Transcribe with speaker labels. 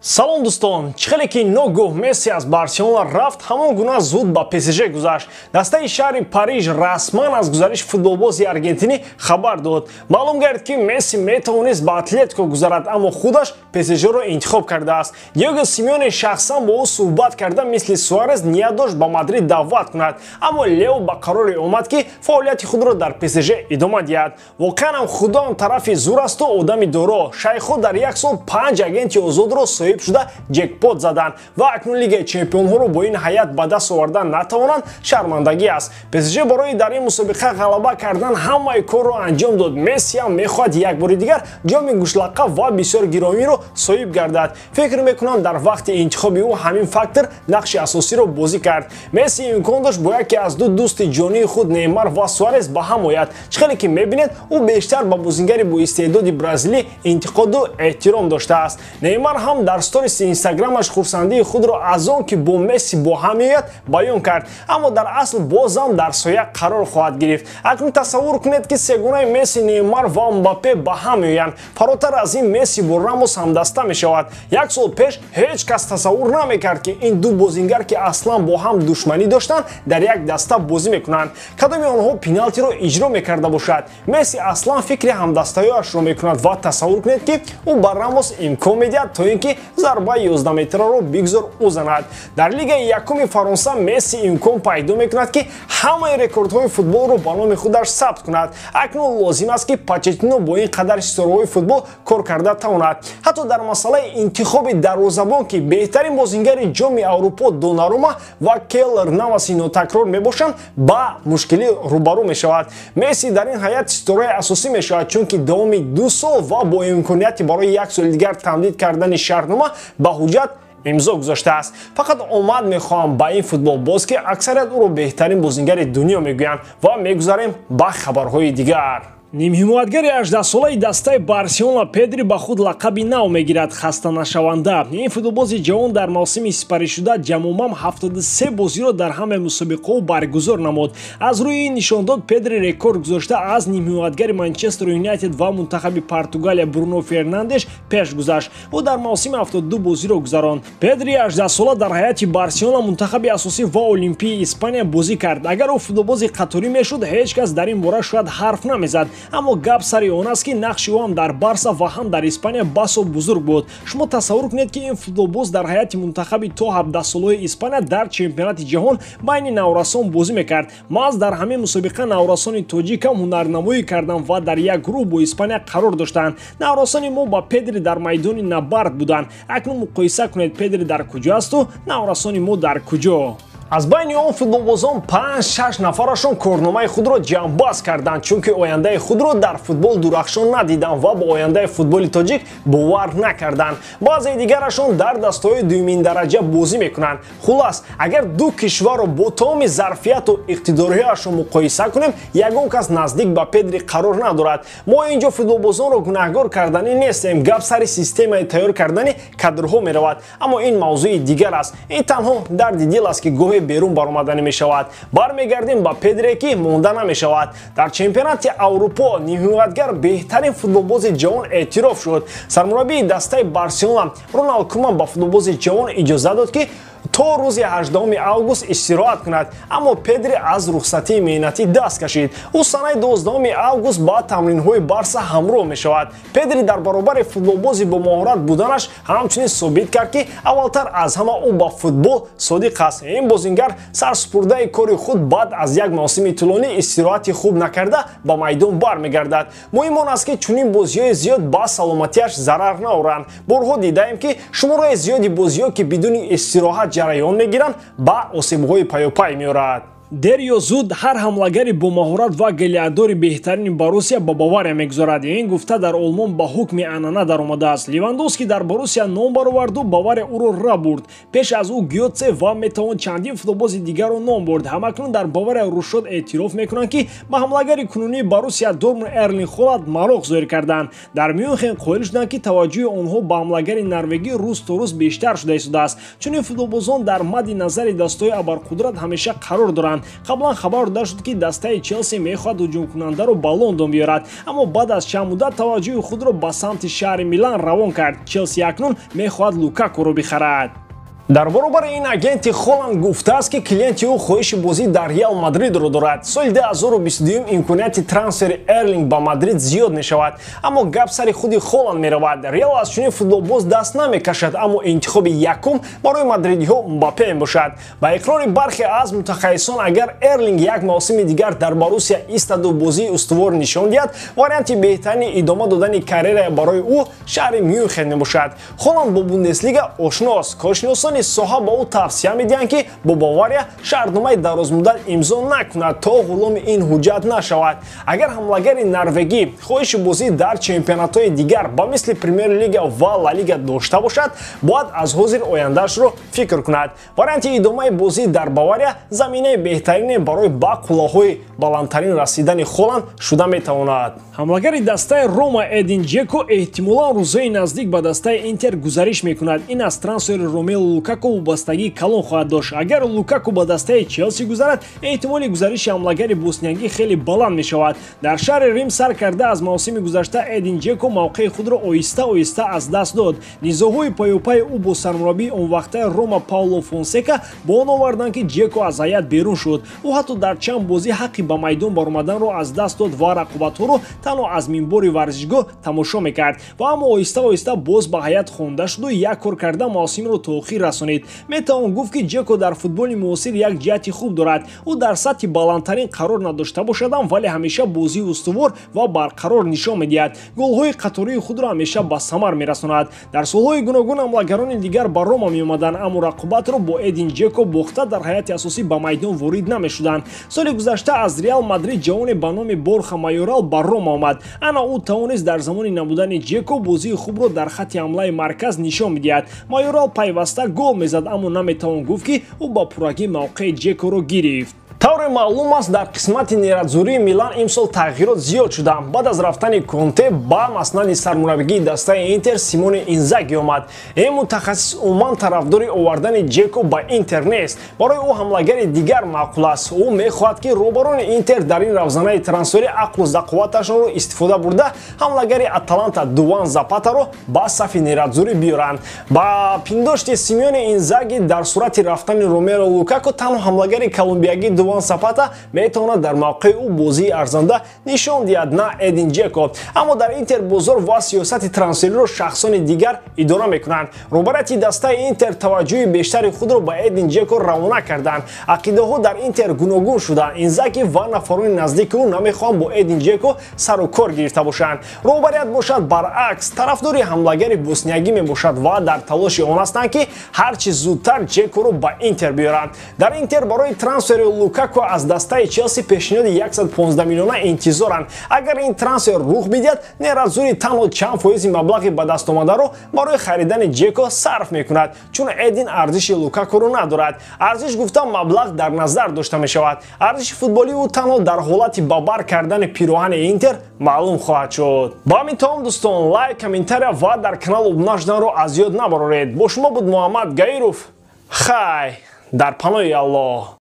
Speaker 1: Салом, дӯстон! Чӣ хеле ки ногоҳ Месси аз Барселона рафт, ҳамон гуна зуд ба ПСЖ гузашт. Дастаи шаҳри Париж расман аз гузариши футболбози аргентинӣ хабар дод. Маълум гардид, ки Месси метавонист ба Атлетико гузарад, аммо худаш ПСЖро интихоб кардааст. Диего Симеоне шахсан бо ӯ суҳбат карда, мисли Суарес ният дошт ба Мадрид даъват кунад, аммо Лео ба қароре омад, ки фаъолияти худро дар ПСЖ идома диҳад. Воқеан ҳам Худоам тарафи зур асту одами доро. Шайхҳо дар як сол панҷ агенти озодро соҳиб шуда, ҷекпот заданд ва акнун Лигаи чемпионҳоро бо ин ҳайат ба даст овардан натавонанд, шармандагӣ аст. ПСЖ барои дар ин мусобиқа ғалаба кардан ҳамаи корро анҷом дод. Месси ҳам мехоҳад як бори дигар ҷоми гӯшлақа ва бисёр гиромиро соҳиб гардад. Фикр мекунам, дар вақти интихоби ӯ ҳамин фактор нақши асосиро бозӣ кард. Месси имкон дошт бо яке аз ду дӯсти ҷонии худ, Неймар ва Суарес, ба ҳам ояд. Чӣ хеле ки мебинед, ӯ бештар ба бозингари боистеъдоди бразилӣ интиқоду эҳтиром доштааст. Неймар ҳам дар сториси Инстаграмаш хурсандии худро аз он ки бо Месси бо ҳам меояд, баён кард, аммо дар асл бозам дар соя қарор хоҳад гирифт. Акнун тасаввур кунед, ки сегунаи Месси, Неймар ва Мбаппе ба ҳам меоянд. Фаротар аз ин, Месси бо Рамос ҳамдаста мешавад. Як сол пеш ҳеҷ кас тасаввур намекард, ки ин ду бозингар, ки аслан бо ҳам душманӣ доштанд, дар як даста бозӣ мекунанд. Кадоми онҳо пеналтиро иҷро мекарда бошад? Месси аслан фикри ҳамдастаёашро мекунад ва тасаввур кунед, ки ӯ ба Рамос имкон медиҳад, то ин ки зарбаи 11 метраро бигзор ӯ занад. Дар Лигаи якуми Фаронса Месси имкон пайдо мекунад, ки ҳамаи рекордҳои футболро ба номи худаш сабт кунад. Акнун лозим аст, ки Почеттино бо ин қадар ситораҳои футбол кор карда тавонад. Ҳатто дар масъалаи интихоби дарвозабон, ки беҳтарин бозингари Ҷоми Аврупо Донарума ва Кейлор Наваси нотакрор мебошанд, ба мушкилӣ рӯбарӯ мешавад. Месси дар ин ҳайат ситораи асосӣ мешавад, чунки давоми 2 сол ва бо имконияти барои як соли дигар тамдид кардани шартнома ба ҳуҷҷат имзо гузоштааст. Фақат омад мехоҳам ба ин футболбоз, ки аксарият ӯро беҳтарин бозингари дунё мегӯянд. Ва мегузарем ба хабарҳои дигар. Нимҳимоятгари 18-солаи дастаи Барселона Педри ба худ лақаби нав мегирад: хастанашаванда. Ин футболбози ҷавон дар мавсими сипаришуда ҷамъумам 73 бозиро дар ҳамаи мусобиқаҳо баргузор намуд. Аз рӯи ин нишондод Педри рекорд гузошта, аз нимҳимоятгари Манчестер Юнайтед ва мунтахаби Португалия Бруно Фернандеш пеш гузашт. Ӯ дар мавсими 72 бозиро гузаронд. Педри 18-сола дар ҳайати Барселона, мунтахаби асосӣ ва олимпии Испания бозӣ кард. Агар ӯ футболбози қаторӣ мешуд, ҳеҷ кас дар ин бора шояд ҳарф намезад, аммо гап сари он аст, ки нақши ӯ ҳам дар Барса ва ҳам дар Испания басо бузург буд. Шумо тасаввур кунед, ки ин футболбоз дар ҳайати мунтахаби то 17-солаҳои Испания дар чемпионати ҷаҳон байни наврасон бозӣ мекард. Маҳз дар ҳамин мусобиқа наврасони тоҷик ҳам ҳунарнамоӣ карданд ва дар як гурӯҳ бо Испания қарор доштанд. Наврасони мо ба Педри дар майдони набард буданд. Акнун муқоиса кунед: Педри дар куҷо асту наврасони мо дар куҷо? Аз байни он футболбозон панҷ-шаш нафарашон корномаи худро ҷамъбаст карданд, чунки ояндаи худро дар футбол дурахшон надиданд ва ба ояндаи футболи тоҷик бовар накарданд. Баъзеи дигарашон дар дастаҳои дуюминдараҷа бозӣ мекунанд. Хулас, агар ду кишварро бо тамоми зарфияту иқтидорҳояшон муқоиса кунем, ягон кас наздик ба Педри қарор надорад. Мо ин ҷо футболбозонро гунаҳгор карданӣ нестем, гап сари системаи тайёр кардани кадрҳо меравад, аммо ин мавзӯи дигар аст. Ин танҳо дарди дил аст, ки гоҳе берун баромаданӣ мешавад. Бармегардем ба Педре, ки монда намешавад. Дар чемпионати Аврупо нимҳимоятгар беҳтарин футболбози ҷавон эътироф шуд. Сармураббии дастаи Барселона Роналд Куман ба футболбози ҷавон иҷоза дод, ки то рӯзи 18 август истироҳат кунад, аммо Педри аз рухсатии меҳнатӣ даст кашид. Ӯ санаи 12 август ба тамринҳои Барса ҳамроҳ мешавад. Педри дар баробари футболбози бо маҳорат буданаш ҳамчунин собит кард, ки аввалтар аз ҳама ӯ ба футбол содиқ аст. Ин бозингар сарсупурдаи кори худ баъд аз як мавсими тӯлонӣ истироҳати хуб накарда ба майдон бармегардад. Муҳим он аст, ки чунин бозиҳои зиёд ба саломатиаш зарар наоранд. Борҳо дидаем, ки шумораи зиёди бозиҳо, ки бидуни истироҳат ҷараён мегиранд, ба осебҳои паёпай меорад. Дер ё зуд ҳар ҳамлагари бо маҳорат ва голеадори беҳтарини Боруссия ба Бавария мегузарад. Ин гуфта дар Олмон ба ҳукми анъана даромадааст. Левандовский дар Боруссия ном бароварду Бавария ӯро ра бурд. Пеш аз ӯ Гётсе ва метавон чандин футболбози дигарро ном бурд. Ҳамакнун дар Бавария рӯшод эътироф мекунанд, ки ба ҳамлагари кунунии Боруссия Дортмунд Эрлинг Холанд мароқ зоҳир карданд. Дар Мюнхен қоил шуданд, ки таваҷҷӯҳи онҳо ба ҳамлагари норвегӣ рӯз то рӯз бештар шуда истодааст. Чунин футболбозон дар мадди назари дастаҳои абарқудрат ҳамеша қарор доранд. Қаблан хабар дода шуд, ки дастаи Челси мехоҳад ҳуҷумкунандаро ба Лондон биёрад, аммо баъд аз чанд муддат таваҷҷӯҳи худро ба самти шаҳри Милан равон кард. Челси акнун мехоҳад Лукакуро бихарад. Дар баробари ин агенти Холанд гуфтааст, ки клиенти ӯ хоҳиши бозӣ дар Реал Мадридро дорад. Соли 2022 имконияти трансфери Эрлинг ба Мадрид зиёд мешавад, аммо гап сари худи Холанд меравад. Реал аз чунин футболбоз даст намекашад, аммо интихоби якум барои мадридиҳо Мбаппе мебошад. Ба иқрори бархе аз мутахассисон, агар Эрлинг як мавсими дигар дар Боруссия истаду бозии устувор нишон диҳад, варианти беҳтарини идома додани карьера барои ӯ шаҳри Мюнхен мебошад. Холанд бо Бундеслига ошност. Коршиносон соҳа ба ӯ тавсия медиҳанд, ки бо Бавария шартномаи дарозмуддат имзо накунад, то ғуломи ин ҳуҷҷат нашавад. Агар ҳамлагари норвегӣ хоҳиши бозӣ дар чемпионатҳои дигар ба мисли Премер-лига ва Ла Лига дошта бошад, бояд аз ҳозир ояндаашро фикр кунад. Варианти идомаи бозӣ дар Бавария заминаи беҳтарине барои ба қуллаҳои баландтарин расидани Холанд шуда метавонад. Ҳамлагари дастаи Рома Эдин Ҷеко эҳтимолан рӯзҳои наздик ба дастаи Интер гузариш мекунад. Ин аз трансфери Ромелу Лукаку вобастагии калон хоҳад дошт. Агар Лукаку ба дастаи Челси гузарад, эҳтимоли гузариши ҳамлагари босниягӣ хеле баланд мешавад. Дар шаҳри Рим сар карда аз мавсими гузашта Эдин Ҷеко мавқеи худро оҳиста-оҳиста аз даст дод. Низоъҳои паёпайи ӯ бо сармураббии онвақтаи Рома Пауло Фонсека ба он оварданд, ки Ҷеко аз ҳайат берун шуд. Ӯ ҳатто дар чанд бозӣ ҳаққи ба майдон баромаданро аз даст дод ва рақобатҳоро танҳо аз минбори варзишгоҳ тамошо мекард. Ва аммо оҳиста-оҳиста боз ба ҳайат хонда шуду як кор карда мавсимро то охир расонид. Метавон гуфт, ки Ҷеко дар футболи муосир як ҷиҳати хуб дорад. Ӯ дар сатҳи баландтарин қарор надошта бошадам, вале ҳамеша бозии устувор ва барқарор нишон медиҳад. Голҳои қатории худро ҳамеша ба самар мерасонад. Дар солҳои гуногун ҳамлагарони дигар ба Рома меомаданд, аммо рақобатро бо Эдин Ҷеко бохта дар ҳайати асосӣ ба майдон ворид намешуданд. Соли гузашта аз Реал Мадрид ҷавоне ба номи Борха Майорал ба Рома омад. Ана ӯ тавонист дар замони набудани Ҷеко бозии хубро дар хатти ҳамлаи марказ нишон бидиҳад. Майорал пайваста гол мезад, аммо наметавон гуфт, ки ӯ ба пуррагӣ мавқеи Ҷекоро гирифт. Тавре маълум аст, дар қисмати нератзурии Милан имсол тағйирот зиёд шуда. Баъд аз рафтани Конте ба маснади сармураббигии дастаи Интер Симоне Инзаги омад. Ин мутахассис умуман тарафдори овардани Ҷеко ба Интер нест. Барои ӯ ҳамлагари дигар маъқул аст. Ӯ мехоҳад, ки роҳбарони Интер дар ин равзанаи трансфери ақлу зақоваташонро истифода бурда, ҳамлагари Аталанта Дуван Запатаро ба сафи нератзурӣ биёранд. Ба пиндошти Симеоне Инзаги, дар сурати рафтани Ромеро Лукаку танҳо ҳамлагари колумбиягӣ Дуван Сапата метавонад дар мавқеи ӯ бозии арзанда нишон диҳад, на Эдин Ҷеко. Аммо дар Интер бозор ва сиёсати трансфериро шахсони дигар идора мекунанд. Роҳбарияти дастаи Интер таваҷҷӯҳи бештари худро ба Эдин Ҷеко равона карданд. Ақидаҳо дар Интер гуногун шуданд. Инзаги ва нафарони наздики ӯ намехоҳанд бо Эдин Ҷеко сару кор гирифта бошанд. Роҳбарият бошад, баръакс, тарафдори ҳамлагари босниягӣ мебошад ва дар талоши он ҳастанд, ки ҳарчи зудтар Ҷекоро ба Интер биёранд. Дар Интер барои трансфери Лукаку аз дастаи Челси пешниҳоди 115 миллиона интизоранд. Агар ин трансфер рух бидиҳад, нератзури танҳо чанд фоизи маблағи ба даст омадаро барои харидани Ҷеко сарф мекунад, чун Эдин арзиши Лукакуро надорад. Арзиш гуфта маблағ дар назар дошта мешавад. Арзиши футболии ӯ танҳо дар ҳолати ба бар кардани пироҳани Интер маълум хоҳад шуд. Ба ҳамин тамом, дӯстон, лайк, комментария ва дар канал обуна шуданро аз ёд набароред. Бо шумо буд Муҳаммад Гаиров. Хай, дар паноҳи Аллоҳ.